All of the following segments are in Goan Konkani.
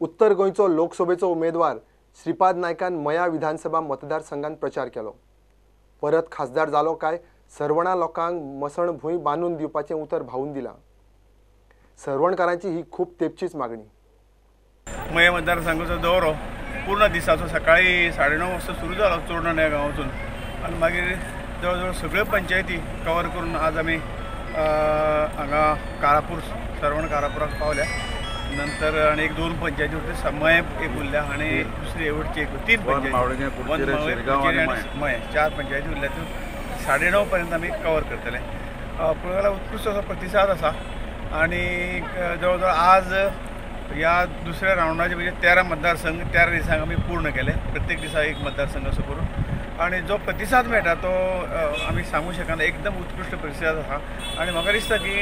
उत्तर गोंयचो लोकसभेचो उमेदवार श्रीपाद नायकान मया विधानसभा मतदारसंघात प्रचार केलो. परत खासदार जालो काय सर्वणा लोकांक मसण भूंय बांदून दिवपाचें उतर भावून दिलां. सर्वणकारांची ही खूब तेपचीच मागणी. मया मतदारसंघाचो दौरो पूर्ण दिसाचो सकाळी 9:30 वाजता सुरू जालो चोडण ह्या गांवातून आनी मागीर जवळ जवळ सगळ्यो पंचायती कवर करून आज आमी हांगा कारापूर सर्वण कारापुराक पावल्या. नंतर आनी एक 2 पंचायती उरले, मये एक उरल्या आनी दुसरी एवढची एक 3 पंचायती मये 4 पंचायती उरल्या. त्यो 9:30 पर्यंत आमी कवर करतले. पळोवंक उत्कृश्ट असो प्रतिसाद आसा आनी जवळ जवळ आज ह्या दुसऱ्या रावंडाचे म्हणजे 13 मतदारसंघ 13 दिसांक आमी पूर्ण केले. प्रत्येक दिसा एक मतदारसंघ असो करून आनी जो प्रतिसाद मेळटा तो आमी सांगू शकना, एकदम उत्कृश्ट प्रतिसाद आसा. आनी म्हाका दिसता की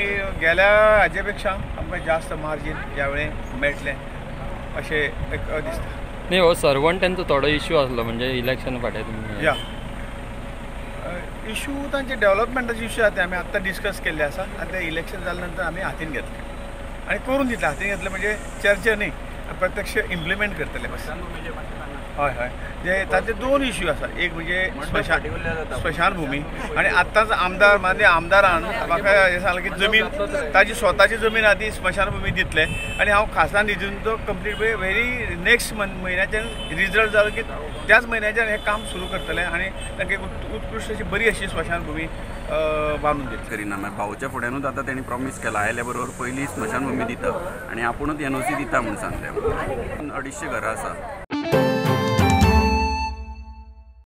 गेल्या हाजे पेक्षा आमकां जास्त मार्जीन ह्या वेळे मेळटलें अशें एक दिसता. न्ही, हो सर्वण तेंचो थोडो इश्यू आसलो म्हणजे इलेक्शन फाटीं तुमी या इश्यू तांचे डेव्हलपमेंटाचे इश्यू आसा ते आमी आत्तां डिस्कस केल्ले आसा आनी ते इलेक्शन जाले नंतर आमी हातीन घेतले आनी करून दितले. हातीन घेतले म्हणजे चर्चा न्ही, प्रत्यक्ष इम्प्लिमेंट करतले बस. हय हय, जे तांचे 2 इश्यू आसा, एक म्हणजे स्मशानभूमी आनी आत्तांच आमदार माननीय आमदारान म्हाका हें सांगलें की जमीन ताजी स्वताची जमीन आहा ती स्मशानभूमी दितले आनी हांव खासा निधीन तो कंप्लीट व्हेरी नेक्स्ट म्हयन्याच्यान रिजल्ट जालो की त्याच म्हयन्याच्यान हें काम सुरू करतले आनी तांकां एक उत्कृश्ट अशी बरी अशी स्मशानभूमी बांदून दितले. करिना मागीर भाऊच्या फुड्यानूच आतां तेणी प्रॉमीस केला आयल्या बरोबर पयली स्मशानभूमी दिता आनी आपुणूच एनओसी दिता म्हूण सांगलें. 250 घरां आसा,